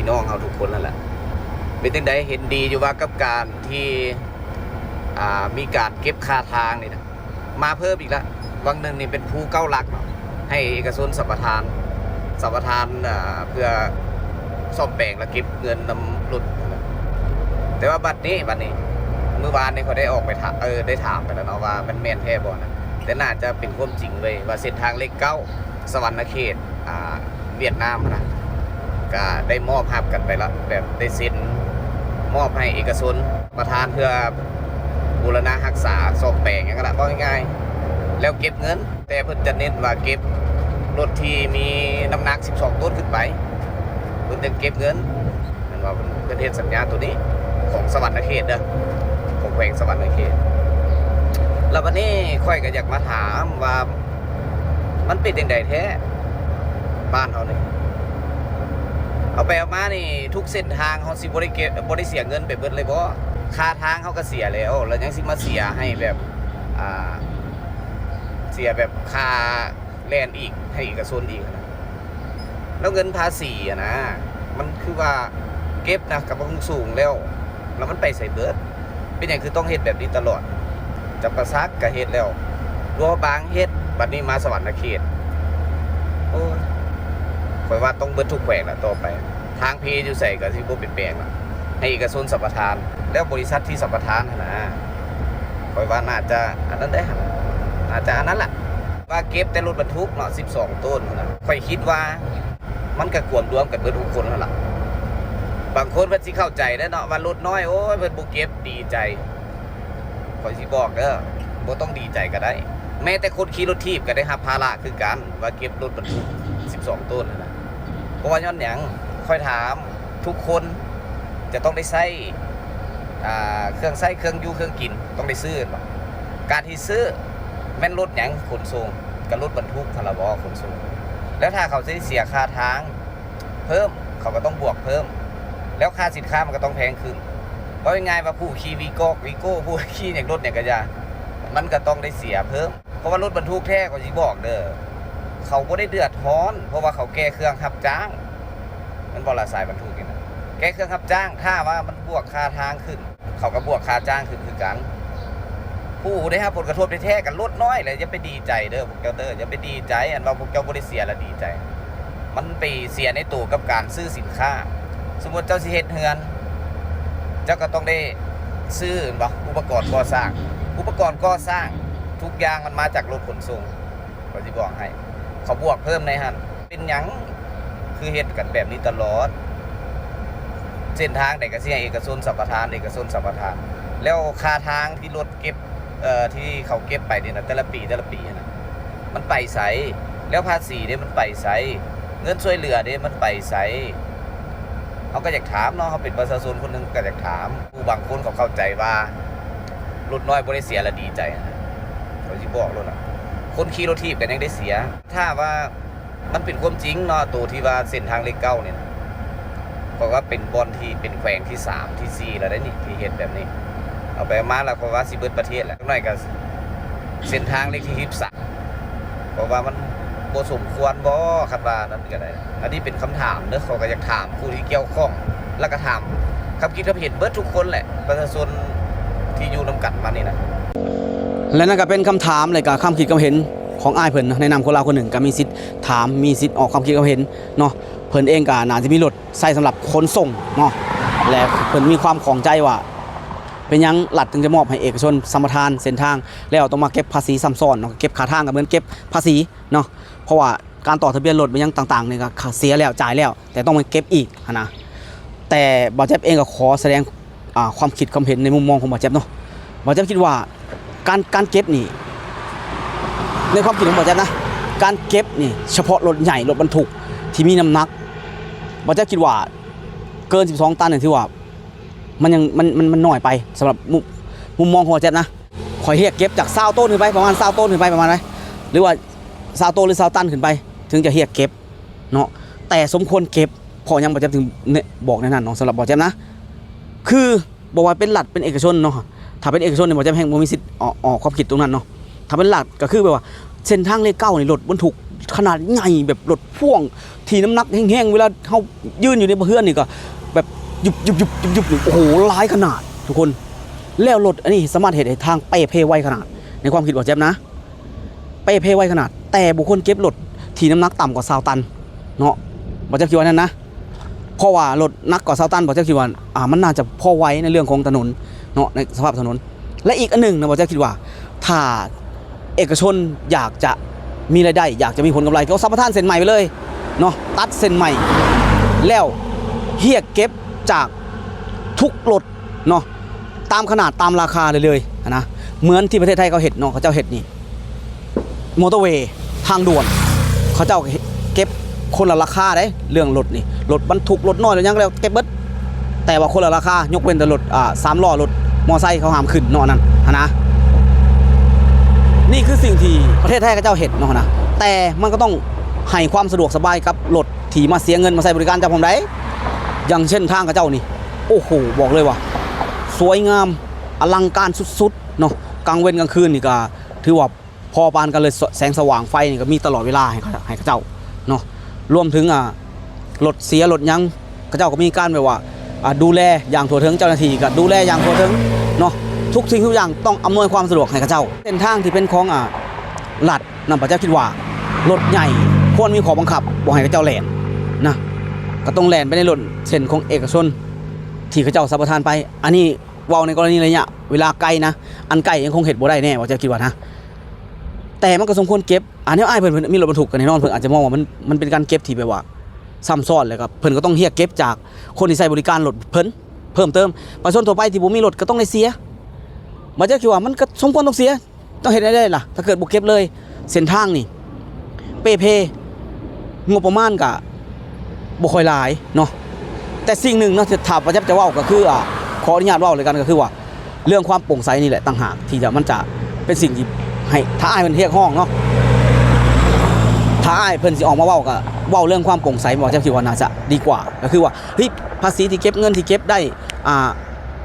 ນ້ອງເຮົາທຸກຄົນນັ້ນແຫຼະ. ເປັນຈັ່ງໃດ ເຫັນດີຢູ່ວ່າກັບການທີ່ ອ່າ ມີການເກັບຄ່າທາງນີ້ນະ ມາເພີ່ມອີກລະ. ຫວ່າງໜຶ່ງນີ້ເປັນພູເກົ້າຫຼັກເນາະ ໃຫ້ເອກະຊົນສຳປະທານ ສຳປະທານ ເພື່ອສ້ອມແປງ ແລະ ເກັບເງິນນຳລົດ. ແຕ່ວ່າບັດນີ້ ບັດນີ້ ມື້ວານນີ້ຂ້ອຍໄດ້ອອກໄປຖາມ ເອີ ໄດ້ຖາມໄປແລ້ວເນາະ ວ່າມັນແມ່ນແທ້ບໍ່ນະ. ແຕ່ໜ້າຈະເປັນຄວາມຈິງເວີຍ ວ່າເສັ້ນທາງເລກເກົ້າ ສະຫວັນນະເຂດ ອ່າ ຫວຽດນາມຫັ້ນນະ ກະໄດ້ມອບຮັບກັນໄປລະ ແບບໄດ້ເຊັນມອບໃຫ້ເອກະຊົນ ປະທານເພື່ອບູລະນະຮັກສາ ສ້ອມແປງຫຍັງຫັ້ນລະ ເວົ້າງ່າຍໆ ແລ້ວເກັບເງິນ. ແຕ່ເພິ່ນຈະເນັ້ນວ່າເກັບລົດທີ່ມີນ້ຳໜັກສິບສອງໂຕນຂຶ້ນໄປ ເພິ່ນຈຶ່ງເກັບເງິນ. ແມ່ນວ່າເພິ່ນ ເພິ່ນເຮັດສັນຍາໂຕນີ້ຂອງສະຫວັນນະເຂດເດີ ຂອງແຂວງສະຫວັນນະເຂດ. ແລ້ວບັດນີ້ຂ້ອຍກໍຢາກມາຖາມວ່າ ມັນເປັນຈັ່ງໃດແທ້ບ້ານເຮົານີ້? ເອົາໄປເອົາມານີ້ ທຸກເສັ້ນທາງເຮົາຊິບໍ່ໄດ້ເກັບ ບໍ່ໄດ້ເສຍເງິນໄປເບິດເລີຍບໍ່? ຄ່າທາງເຮົາກໍເສຍແລ້ວ ແລ້ວຍັງຊິມາເສຍໃຫ້ແບບ ອ່າ ເສຍແບບຄ່າແລ່ນອີກ ໃຫ້ເອກະຊົນອີກຫັ້ນນະ. ແລ້ວເງິນພາສີຫັ້ນນະ ມັນຄືວ່າເກັບນະ ກໍບໍ່ຮູ້ສູງແລ້ວ ແລ້ວມັນໄປໃສເບິດ? ເປັນຫຍັງຄືຕ້ອງເຮັດແບບນີ້ຕະຫຼອດ? ຈຳປາສັກກໍເຮັດແລ້ວ ຫຼວງພະບາງເຮັດ ບັດນີ້ມາສະຫວັນນະເຂດ. ໂອ້ຍ ຂ້ອຍວ່າຕ້ອງເບິດທຸກແຂວງລະຕໍ່ໄປ. ທາງເພຢູ່ໃສກໍຊິບໍ່ໄປແປງລະ ໃຫ້ເອກະຊົນສຳປະທານ. ແລ້ວບໍລິສັດທີ່ສຳປະທານຫັ້ນນະ ຂ້ອຍວ່າໜ້າຈະອັນນັ້ນເດ້ ໜ້າຈະອັນນັ້ນລະ ວ່າເກັບແຕ່ລົດບັນທຸກເນາະ ສິບສອງໂຕນພຸ້ນນະ. ຂ້ອຍຄິດວ່າມັນກໍກວມລວມກັນເບິດທຸກຄົນຫັ້ນລະ. ບາງຄົນເພິ່ນຊິເຂົ້າໃຈແລ້ວເນາະ ວ່າລົດນ້ອຍ ໂອ້ຍ ເພິ່ນບໍ່ເກັບ ດີໃຈ. ຂ້ອຍຊິບອກເດີ ບໍ່ຕ້ອງດີໃຈກໍໄດ້. ແມ້ແຕ່ຄົນຂີ່ລົດຖີບກໍໄດ້ຮັບພາລະຄືກັນ ວ່າເກັບລົດບັນທຸກສິບສອງໂຕນຫັ້ນນະ. ເພາະວ່າຍ້ອນຫຍັງ? ຂ້ອຍຖາມ ທຸກຄົນຈະຕ້ອງໄດ້ໃຊ້ ອ່າ ເຄື່ອງໃຊ້ ເຄື່ອງຢູ່ ເຄື່ອງກິນ ຕ້ອງໄດ້ຊື້ແມ່ນບໍ່? ການທີ່ຊື້ແມ່ນລົດຫຍັງຂົນສົ່ງ? ກໍລົດບັນທຸກຫັ້ນລະບໍ່ຂົນສົ່ງ. ແລ້ວຖ້າເຂົາຊິໄດ້ເສຍຄ່າທາງເພີ່ມ ເຂົາກໍຕ້ອງບວກເພີ່ມ ແລ້ວຄ່າສິນຄ້າມັນກໍຕ້ອງແພງຂຶ້ນ. ເວົ້າງ່າຍໆວ່າຜູ້ຂີ່ວີກອກ ວີໂກ້ ຜູ້ຂີ່ຫຍັງ ລົດຫຍັງກໍຢ່າ ມັນກໍຕ້ອງໄດ້ເສຍເພີ່ມ. ເພາະວ່າລົດບັນທຸກແທ້ ຂ້ອຍຊິບອກເດີ ເຂົາບໍ່ໄດ້ເດືອດຮ້ອນ ເພາະວ່າເຂົາແກ່ເຄື່ອງຮັບຈ້າງ ແມ່ນບໍ່ລະ? ສາຍບັນທຸກນີ້ນະ ແກ່ເຄື່ອງຮັບຈ້າງ ຖ້າວ່າມັນບວກຄ່າທາງຂຶ້ນ ເຂົາກໍບວກຄ່າຈ້າງຂຶ້ນຄືກັນ. ຜູ້ໄດ້ຮັບຜົນກະທົບແທ້ໆກໍລົດນ້ອຍແຫຼະ. ຢ່າໄປດີໃຈເດີພວກເຈົ້າເດີ ຢ່າໄປດີໃຈ ອັນວ່າພວກເຈົ້າບໍ່ໄດ້ເສຍລະດີໃຈ. ມັນໄປເສຍໃນໂຕກັບການຊື້ສິນຄ້າ. ສົມມຸດເຈົ້າຊິເຮັດເຮືອນ ເຈົ້າກໍຕ້ອງໄດ້ຊື້ ແມ່ນບໍ່? ອຸປະກອນກໍ່ສ້າງ ອຸປະກອນກໍ່ສ້າງ ທຸກຢ່າງມັນມາຈາກລົດຂົນສົ່ງ. ຂ້ອຍຊິບອກໃຫ້ ເຂົາບວກເພີ່ມໃນຫັ້ນ. ເປັນຫຍັງຄືເຮັດກັນແບບນີ້ຕະຫຼອດ? ເສັ້ນທາງໃດກໍຊິໃຫ້ເອກະຊົນສຳປະທານ ເອກະຊົນສຳປະທານ. ແລ້ວຄ່າທາງທີ່ລົດເກັບ ເອີ ທີ່ເຂົາເກັບໄປນີ້ນະ ແຕ່ລະປີ ແຕ່ລະປີຫັ້ນນະ ມັນໄປໃສ? ແລ້ວພາສີເດ ມັນໄປໃສ? ເງິນຊ່ວຍເຫຼືອເດ ມັນໄປໃສ? ເຮົາກໍຢາກຖາມເນາະ ເຮົາເປັນປະຊາຊົນຄົນໜຶ່ງກໍຢາກຖາມ. ຜູ້ບາງຄົນເຂົາເຂົ້າໃຈວ່າລົດນ້ອຍບໍ່ໄດ້ເສຍລະດີໃຈຫັ້ນນະ. ຂ້ອຍຊິບອກໂລດລະ ຄົນຂີ່ລົດຖີບກໍຍັງໄດ້ເສຍ. ຖ້າວ່າມັນເປັນຄວາມຈິງເນາະ ໂຕທີ່ວ່າເສັ້ນທາງເລກເກົ້ານີ້ນະ ເພາະວ່າເປັນບ່ອນທີ່ເປັນແຂວງທີສາມ ທີສີ່ ແລ້ວເດ້ນີ້ ທີ່ເຮັດແບບນີ້. ເອົາໄປເອົາມາແລ້ວ ເພາະວ່າຊິເບິດປະເທດແລ້ວ ຈັກໜ້ອຍກໍເສັ້ນທາງເລກທີສິບສາມ ເພາະວ່າມັນບໍ່ສົມຄວນບໍ ຄັນວ່ານັ້ນກໍໄດ້. ອັນນີ້ເປັນຄຳຖາມເດີ ຂ້ອຍກໍຢາກຖາມຜູ້ທີ່ກ່ຽວຂ້ອງ ແລ້ວກໍຖາມຄຳຄິດຄຳເຫັນເບິດທຸກຄົນແຫຼະ ປະຊາຊົນທີ່ຢູ່ນຳກັນມານີ້ນະ. ແລະນັ້ນກໍເປັນຄຳຖາມ ແລະກໍຄຳຄິດຄຳເຫັນຂອງອ້າຍເພິ່ນເນາະ ໃນນາມຄົນລາວຄົນໜຶ່ງ ກໍມີສິດຖາມ ມີສິດອອກຄຳຄິດຄຳເຫັນເນາະ. ເພິ່ນເອງກໍໜ້າຈະມີລົດໃຊ້ສຳລັບຂົນສົ່ງເນາະ ແລະເພິ່ນມີຄວາມຂ້ອງໃຈວ່າ ເປັນຫຍັງລັດຈຶ່ງຈະມອບໃຫ້ເອກະຊົນສຳປະທານເສັ້ນທາງ ແລ້ວຕ້ອງມາເກັບພາສີຊ້ຳຊ້ອນເນາະ. ເກັບຄ່າທາງກໍເໝືອນເກັບພາສີເນາະ ເພາະວ່າ ການຕໍ່ທະບຽນລົດແມ່ນຫຍັງຕ່າງໆນີ້ກໍເສຍແລ້ວ ຈ່າຍແລ້ວ ແຕ່ຕ້ອງມາເກັບອີກຫັ້ນນະ. ແຕ່ບ່າວແຈັບເອງກໍຂໍສະແດງ ອ່າ ຄວາມຄິດຄວາມເຫັນໃນມຸມມອງຂອງບ່າວແຈັບເນາະ. ບ່າວແຈັບຄິດວ່າການ ການເກັບນີ້ ໃນຄວາມຄິດຂອງບ່າວແຈັບນະ ການເກັບນີ້ສະເພາະລົດໃຫຍ່ ລົດບັນທຸກທີ່ມີນ້ຳໜັກ ບ່າວແຈັບຄິດວ່າເກີນສິບສອງຕັນນີ້ຖືວ່າ ມັນຍັງ ມັນ ມັນ ມັນໜ້ອຍໄປ ສຳລັບມຸມ ມຸມມອງຂອງບ່າວແຈັບນະ. ຂ້ອຍຮຽກເກັບຈາກຊາວໂຕນຂຶ້ນໄປ ປະມານຊາວໂຕນຂຶ້ນໄປ ປະມານນັ້ນ ຫຼືວ່າຊາວໂຕນ ຫຼືຊາວຕັນຂຶ້ນໄປ ເຖິງຈະຮຽກເກັບເນາະ. ແຕ່ສົມຄວນເກັບ ເພາະຫຍັງບ່າວແຈັບເຖິງ ບອກແນວນັ້ນເນາະ ສຳລັບບ່າວແຈັບນະ. ຄືບໍ່ວ່າເປັນລັດເປັນເອກະຊົນເນາະ ຖ້າເປັນເອກະຊົນນີ້ ບ່າວແຈັບແຮ່ງບໍ່ມີສິດອອກ ອອກຄວາມຄິດຕົງນັ້ນເນາະ. ຖ້າເປັນລັດກໍຄືແບບວ່າ ເສັ້ນທາງເລກເກົ້ານີ້ ລົດບັນທຸກ ຂະໜາດໃຫຍ່ ແບບລົດພ່ວງທີ່ນ້ຳໜັກແຮງໆ ເວລາເຮົາຢືນຢູ່ໃນເຮືອນນີ້ກໍແບບຍຸບໆໆໆ ໂອ້ໂຫ ຫຼາຍຂະໜາດທຸກຄົນ. ແລ້ວລົດອັນນີ້ສາມາດເຮັດໃຫ້ທາງເປ່ເພໄວຂະໜາດ ໃນຄວາມຄິດບ່າວແຈັບນະ ເປ່ເພໄວຂະໜາດ ແຕ່ບໍ່ຄວນເກັບລົດທີ່ນ້ຳໜັກຕ່ຳກວ່າຊາວຕັນເນາະ ບ່າວແຈັບຄິດວ່ານັ້ນນະ. ເພາະວ່າລົດໜັກກວ່າຊາວຕັນ ບ່າວແຈັບຄິດວ່າ ອ່າ ມັນໜ້າຈະພໍໄຫວໃນເລື່ອງຂອງຖະໜົນເນາະ ໃນສະພາບຖະໜົນ. ແລະ ອີກອັນໜຶ່ງນະ ບ່າວແຈັບຄິດວ່າ ຖ້າເອກະຊົນຢາກຈະມີລາຍໄດ້ ຢາກຈະມີຜົນກຳໄລ ກໍສຳປະທານເສັ້ນໃໝ່ໄປເລີຍເນາະ ຕັດເສັ້ນໃໝ່ ແລ້ວຮຽກເກັບຈາກທຸກລົດເນາະ ຕາມຂະໜາດ ຕາມລາຄາເລີຍໆ ຫັ້ນນະ. ເໝືອນທີ່ປະເທດໄທເຂົາເຮັດເນາະ ເຂົາເຈົ້າເຮັດນີ້ ມໍເຕີເວ ທາງດ່ວນ ເຂົາເຈົ້າເກັບຄົນລະລາຄາເດ້ ເລື່ອງລົດນີ້ ລົດບັນທຸກ ລົດນ້ອຍ ລົດຫຍັງແລ້ວເກັບເບິດ ແຕ່ວ່າຄົນລະລາຄາ ຍົກເວັ້ນແຕ່ລົດ ອ່າ ສາມລໍ້ ລົດມໍໄຊ ເຂົາຫ້າມຂຶ້ນເນາະ ອັນນັ້ນຫັ້ນນະ. ນີ້ຄືສິ່ງທີ່ປະເທດໄທເຂົາເຈົ້າເຮັດເນາະ ຫັ້ນນະ ແຕ່ມັນກໍຕ້ອງໃຫ້ຄວາມສະດວກສະບາຍກັບລົດທີ່ມາເສຍເງິນມາໃຊ້ບໍລິການເຈົ້າພ້ອມໃດ. ຢ່າງເຊັ່ນທາງເຂົາເຈົ້ານີ້ ໂອ້ໂຫ ບອກເລີຍວ່າສວຍງາມ ອະລັງການສຸດໆເນາະ ກາງເວັນກາງຄືນນີ້ກໍຖືວ່າ ພໍປານກັນເລີຍ ແສງສະຫວ່າງໄຟນີ້ກໍມີຕະຫຼອດເວລາໃຫ້ເຂົາ ໃຫ້ເຂົາເຈົ້າເນາະ. ລວມເຖິງ ອ່າ ລົດເສຍລົດຫຍັງ ເຂົາເຈົ້າກໍມີການແບບວ່າ ອ່າ ດູແລຢ່າງທົ່ວເຖິງ ເຈົ້າໜ້າທີ່ກໍດູແລຢ່າງທົ່ວເຖິງເນາະ. ທຸກສິ່ງທຸກຢ່າງຕ້ອງອຳນວຍຄວາມສະດວກໃຫ້ເຂົາເຈົ້າ. ເສັ້ນທາງທີ່ເປັນຂອງ ອ່າ ລັດນຳ ບ່າວແຈັບຄິດວ່າ ລົດໃຫຍ່ຄວນມີຂໍ້ບັງຄັບບໍ່ໃຫ້ເຂົາເຈົ້າແລ່ນນະ ກໍຕ້ອງແລ່ນໄປໃນລົດເສັ້ນຂອງເອກະຊົນທີ່ເຂົາເຈົ້າສຳປະທານໄປ. ອັນນີ້ເວົ້າໃນກໍລະນີໄລຍະເວລາໄກນະ ອັນໃກ້ຍັງຄົງເຮັດບໍ່ໄດ້ແນ່ ບ່າວແຈັບຄິດວ່ານະ. ແຕ່ມັນກໍສົມຄວນເກັບ ອາ ແນວອ້າຍເພິ່ນ ເພິ່ນມີລົດບັນທຸກ ກໍແນ່ນອນເພິ່ນອາດຈະມອງວ່າມັນ ມັນເປັນການເກັບທີ່ແບບວ່າຊ້ຳຊ້ອນ ແລ້ວກໍເພິ່ນກໍຕ້ອງຮຽກເກັບຈາກຄົນທີ່ໃຊ້ບໍລິການລົດເພິ່ນເພີ່ມເຕີມ. ປະຊາຊົນທົ່ວໄປທີ່ບໍ່ມີລົດກໍຕ້ອງໄດ້ເສຍ. ບ່າວແຈັບຄິດວ່າມັນກໍສົມຄວນຕ້ອງເສຍ ຕ້ອງເຮັດໃຫ້ໄດ້ລະ ຖ້າເກີດບໍ່ເກັບເລີຍ. ເສັ້ນທາງນີ້ເປ່ເພ ງົບປະມານກໍບໍ່ຄ່ອຍຫຼາຍເນາະ. ແຕ່ສິ່ງໜຶ່ງເນາະ ທີ່ຖ້າປະຈັບຈະເວົ້າກໍຄື ອາ ຂໍອະນຸຍາດເວົ້າແລ້ວກັນ ກໍຄືວ່າ ເລື່ອງຄວາມໂປ່ງໃສນີ້ແຫຼະຕ່າງຫາກ ທີ່ຈະ ມັນຈະເປັນສິ່ງທີ່ໃຫ້ ຖ້າອ້າຍເພິ່ນຮຽກຮ້ອງເນາະ ຖ້າອ້າຍເພິ່ນຊິອອກມາເວົ້າ ກໍເວົ້າເລື່ອງຄວາມໂປ່ງໃສ ບ່າວແຈັບຄິດວ່າໜ້າຈະດີກວ່າ. ກໍຄືວ່າ ເຮີ້ຍ ພາສີທີ່ເກັບ ເງິນທີ່ເກັບໄດ້ ອ່າ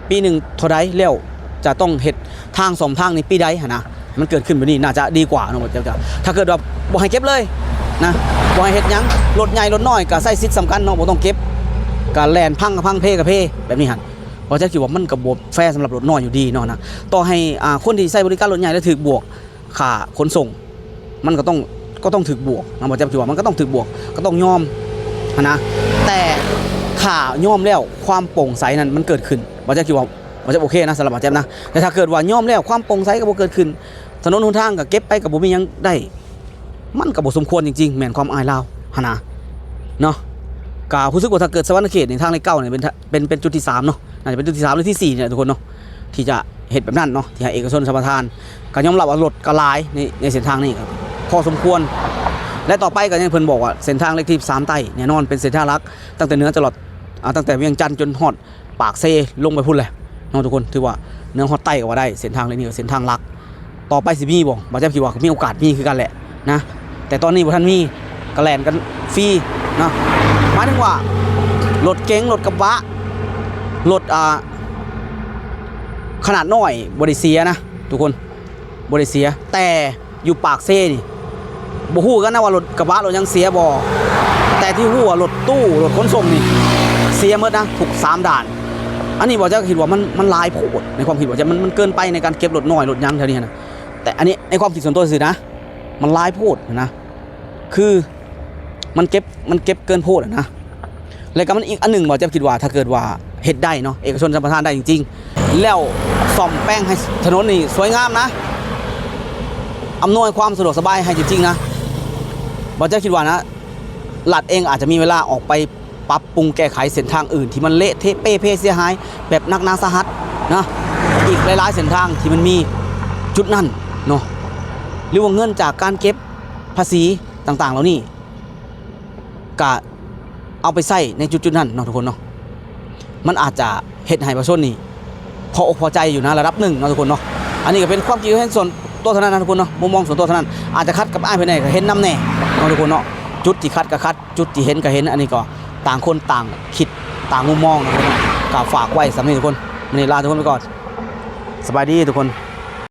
ປີໜຶ່ງເທົ່າໃດ ແລ້ວຈະຕ້ອງເຮັດທາງ ສ້ອມທາງໃນປີໃດຫັ້ນນະ ໃຫ້ມັນເກີດຂຶ້ນແບບນີ້ໜ້າຈະດີກວ່າເນາະ ບ່າວແຈັບ. ຖ້າເກີດວ່າບໍ່ໃຫ້ເກັບເລີຍນະ ບໍ່ໃຫ້ເຮັດຫຍັງ ລົດໃຫຍ່ລົດນ້ອຍກໍໃຊ້ສິດສ່ຳກັນເນາະ ບໍ່ຕ້ອງເກັບ ກໍແລ່ນພັງກໍພັງ ເພກໍເພ ແບບນີ້ຫັ້ນ ບ່າວແຈັບຄິດວ່າມັນກໍບໍ່ແຟສຳລັບລົດນ້ອຍຢູ່ດີເນາະນະ. ຕໍ່ໃຫ້ ອ່າ ຄົນທີ່ໃຊ້ບໍລິການລົດໃຫຍ່ແລ້ວຖືກບວກຄ່າຂົນສົ່ງ ມັນກໍຕ້ອງ ກໍຕ້ອງຖືກບວກນະ ບ່າວແຈັບຄິດວ່າມັນກໍຕ້ອງຖືກບວກ ກໍຕ້ອງຍອມຫັ້ນນະ. ແຕ່ຖ້າຍອມແລ້ວຄວາມໂປ່ງໃສນັ້ນມັນເກີດຂຶ້ນ ບ່າວແຈັບຄິດວ່າ ບ່າວແຈັບໂອເຄນະ ສຳລັບບ່າວແຈັບນະ. ແຕ່ຖ້າເກີດວ່າຍອມແລ້ວຄວາມໂປ່ງໃສກໍບໍ່ເກີດຂຶ້ນ ຖະໜົນຫົນທາງກໍເກັບໄປກໍບໍ່ມີຫຍັງໄດ້ ມັນກໍບໍ່ສົມຄວນຈິງໆ ແມ່ນຄວາມອ້າຍລາວຫັ້ນນະເນາະ. ກໍຮູ້ສຶກວ່າຖ້າເກີດສະຫວັນນະເຂດນີ້ ທາງເລກເກົ້ານີ້ເປັນ ເປັນ ເປັນຈຸດທີສາມເນາະ ໜ້າຈະເປັນຈຸດທີສາມ ຫຼື ທີສີ່ນີ້ແຫຼະທຸກຄົນເນາະ ທີ່ຈະເຮັດແບບນັ້ນເນາະ ທີ່ໃຫ້ເອກະຊົນສຳປະທານ. ກໍຍອມຮັບວ່າລົດກໍຫຼາຍໃນ ໃນເສັ້ນທາງນີ້ກໍພໍສົມຄວນ ແລະ ຕໍ່ໄປກໍຢ່າງເພິ່ນບອກວ່າເສັ້ນທາງເລກທີສາມໃຕ້ແນ່ນອນເປັນເສັ້ນທາງຫຼັກ ຕັ້ງແຕ່ເໜືອຈະຫຼອດ ອ່າ ຕັ້ງແຕ່ວຽງຈັນຈົນຮອດ ປາກເຊລົງໄປພຸ້ນແຫຼະເນາະທຸກຄົນ. ຖືວ່າເໜືອຮອດໃຕ້ກໍວ່າໄດ້ ເສັ້ນທາງເລກນີ້ກໍເສັ້ນທາງຫຼັກ. ຕໍ່ໄປຊິມີບໍ່? ບ່າວແຈັບຄິດວ່າກໍມີໂອກາດມີຄືກັນແຫຼະນະ ແຕ່ຕອນນີ້ບໍ່ທັນມີ ກໍແລ່ນກັນຟຣີເນາະ. ໝາຍເຖິງວ່າລົດເກັງ ລົດກະບະ ລົດ ອ່າ ຂະໜາດນ້ອຍບໍ່ໄດ້ເສຍນະທຸກຄົນ ບໍ່ໄດ້ເສຍ ແຕ່ ຢູ່ປາກເຊນີ້ ບໍ່ຮູ້ຄືກັນນະວ່າລົດກະບະລົດຫຍັງເສຍບໍ່ ແຕ່ທີ່ຮູ້ວ່າລົດຕູ້ລົດຂົນສົ່ງນີ້ເສຍໝົດນະ ທຸກສາມດ່ານ. ອັນນີ້ບ່າວແຈັບກໍຄິດວ່າມັນ ມັນຫຼາຍໂພດ ໃນຄວາມຄິດບ່າວແຈັບ ມັນ ມັນເກີນໄປໃນການເກັບລົດນ້ອຍລົດຫຍັງແຖວນີ້ນະ. ແຕ່ອັນນີ້ໃນຄວາມຄິດສ່ວນຕົວຊື່ໆນະ ມັນຫຼາຍໂພດນະ ຄື ມັນເກັບ ມັນເກັບເກີນໂພດຫັ້ນນະ. ແລ້ວກໍມັນອີກອັນໜຶ່ງ ບ່າວແຈັບຄິດວ່າ ຖ້າເກີດວ່າເຮັດໄດ້ເນາະ ເອກະຊົນສຳປະທານໄດ້ຈິງໆ ແລ້ວສ້ອມແປງໃຫ້ຖະໜົນນີ້ສວຍງາມນະ ອຳນວຍຄວາມສະດວກສະບາຍໃຫ້ຈິງໆນະ ບ່າວແຈັບຄິດວ່ານະ ລັດເອງອາດຈະມີເວລາອອກໄປປັບປຸງແກ້ໄຂເສັ້ນທາງອື່ນທີ່ມັນເລະເທະເປ່ເພເສຍຫາຍແບບໜັກໜາສາຫັດນະ ອີກຫຼາຍໆເສັ້ນທາງທີ່ມັນມີຈຸດນັ້ນເນາະ ຫຼືວ່າເງິນຈາກການເກັບພາສີຕ່າງໆເຫຼົ່ານີ້ ກະເອົາໄປໃຊ້ໃນຈຸດໆນັ້ນເນາະທຸກຄົນເນາະ ມັນອາດຈະເຮັດໃຫ້ປະຊາຊົນນີ້ພໍອົກພໍໃຈຢູ່ນະ ລະດັບໜຶ່ງເນາະທຸກຄົນເນາະ. ອັນນີ້ກໍເປັນຄວາມຄິດເຫັນສ່ວນຕົວເທົ່ານັ້ນນະທຸກຄົນເນາະ ມຸມມອງສ່ວນຕົວເທົ່ານັ້ນ ອາດຈະຂັດກັບອ້າຍເພິ່ນແດ່ກໍເຫັນນຳແດ່ເນາະທຸກຄົນເນາະ. ຈຸດທີ່ຂັດກໍຂັດ ຈຸດທີ່ເຫັນກໍເຫັນ ອັນນີ້ກໍຕ່າງຄົນຕ່າງຄິດ ຕ່າງມຸມມອງເນາະທຸກຄົນເນາະ. ກໍຝາກໄວ້ສ່ຳນີ້ທຸກຄົນ ມື້ນີ້ລາທຸກຄົນໄປກ່ອນ ສະບາຍດີທຸກຄົນ.